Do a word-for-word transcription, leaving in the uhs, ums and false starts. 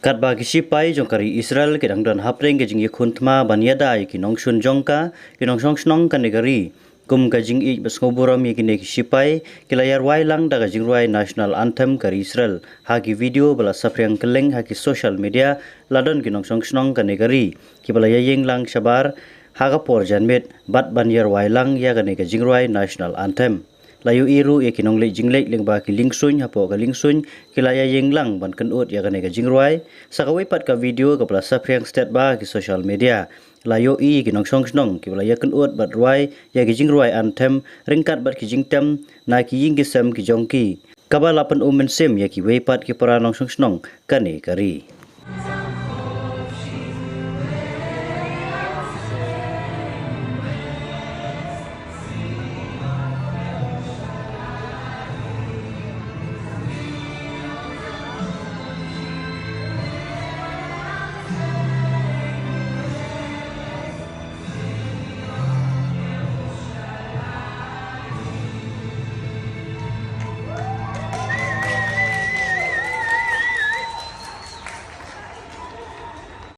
Katba ki shipai jong ka ri Israel ki dang don hapdeng ka jingïakhun thma ban ïada ïa ki nongshun jong ka, ki nongshong shnong kane ka ri, kum ka jingïeit ba sngewburom ïa kine ki shipai, ki la ïarwai lang da ka jingrwai National Anthem ka ri Israel. Ha ki video ba la saphriang kylleng ha ki social media, la don ki nongshong shnong kane ka ri kiba la ïaïeng lang shabar ha ka por janmiet bad ban ïarwai lang ïa kane ka jingrwai National Anthem. La ïohi ruh ïa ki nongleit jingleit lyngba ki liengsuiñ hapoh ka liengsuiñ ki la ïaïeng lang ban kynud ïa kane ka jingrwai. Sa kawei pat ka video kaba la saphriang stet ba ha ki social media, la ïohi ïa ki nongshong shnong kiba la ïakynduh bad rwai ïa ki jingrwai anthem ryngkat bad ki jingtem na ki ïing ki sem ki jong ki, kaba la pynum mynsiem ïa kiwei pat ki para nongshong shnong kane ka ri.